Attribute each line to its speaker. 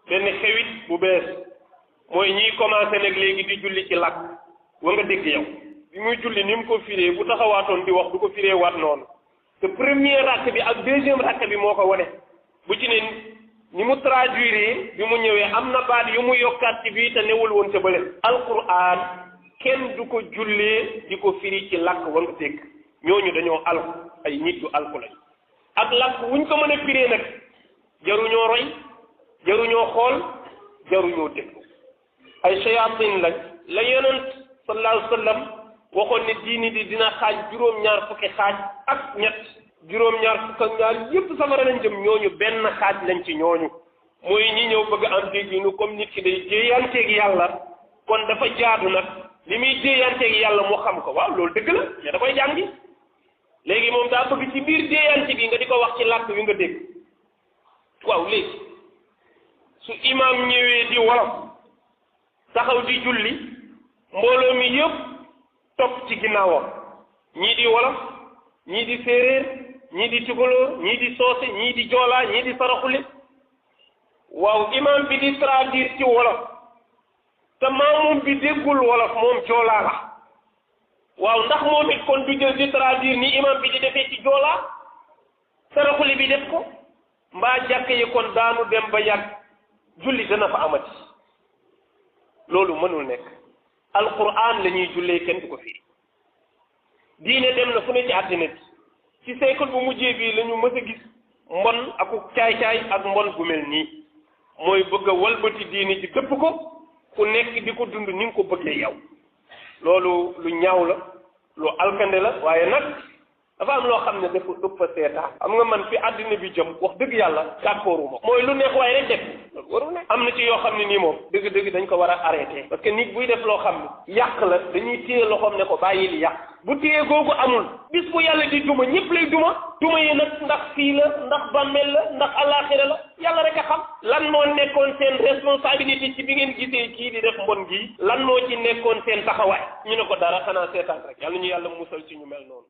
Speaker 1: benn xewit bu bees mooy ñiy commencé nag léegi di julli ci làkk wa nga dégg yow bi muy julli ni mu ko firee bu taxawaatoon di wax du ko firee waat noonu te premier rakk bi ak deuxième rakk bi moo ko wane bu ci ne ni mu traduire bi mu ñëwee am na baat yu mu yokkaat ci bii te newul woon ca bële alquran kenn du ko jullee di ko firi ci làkk wa nga dégg ñooñu dañoo alku ay nit yu alku lañ ak làkk wuñ ko mën a firee nag jaruñoo roy jaruñoo xool jaruñoo déglu ay shayatin lañ la yonent sallallahu alayhi wa sallam waxoon ne diini di dina xaaj juróom-ñaar fukki xaaj ak ñett juróom-ñaar fukk ak ñaar yépp safara lañ jëm ñooñu benn xaaj lañ ci ñooñu mooy ñi ñëw bëgg am dégginu comme nit ki day jéeyanteeg yàlla kon dafa jaadu nag li muy jéeyanteeg yàlla mu xam ko waaw loolu dëgg la mais da koy jàngi léegi moom daa bëgg ci biir jéeyante bi nga di ko wax ci làkk wi nga dégg waaw léegi su imam ñëwee di wolof taxaw di julli mbooloo mi yëpp topp ci ginnaawam ñii di wolof ñii di séeréer ñii di tukulóor ñii di soose ñii di joolaa ñii di saraxule waaw imam bi di traduire ci wolof te maamum bi déggul wolof moom joolaa la waaw ndax moom it kon du jël di traduire ni imam bi di defee ci joolaa saraxule bi def ko mbaa jàkk yi kon daanu dem ba yàgg julli dana fa amati loolu mënul nekk alquran la ñuy jullee kenn du ko firi diine dem na fu ne ci àddina bi ci siècle bu mujjee bii la ñu mës a gis mbon ak caay-caay ak mbon bu mel nii mooy bëgg a walbati diine ci dëpp ko ku nekk di ko dund ni nga ko bëggee yow loolu lu ñaaw la lu alkande la waaye nag dafa am loo xam ne dafa ëpp seetaan am nga man fi àddina bi jëm wax dëgg yàlla d'accorduma mooy lu neex waaye rek def loolu warul ne am na ci yoo xam ne nii moom dëgg-dëgg dañ ko war a arrêté parce que nit buy def loo xam ne yàq la dañuy téye loxoom ne ko bàyyil yàq bu téye googu amul bis bu yàlla di duma ñëpp lay duma yi nag ndax fii la ndax bàmmeel la ndax àllaaxira la yàlla rek a xam lan moo nekkoon seen responsabilité ci bi ngeen gisee kii di def mbon gii lan moo ci nekkoon seen taxawaay ñu ne ko dara xanaa seetaan rek yàlla ñu yàlla musal ci ñu mel noonu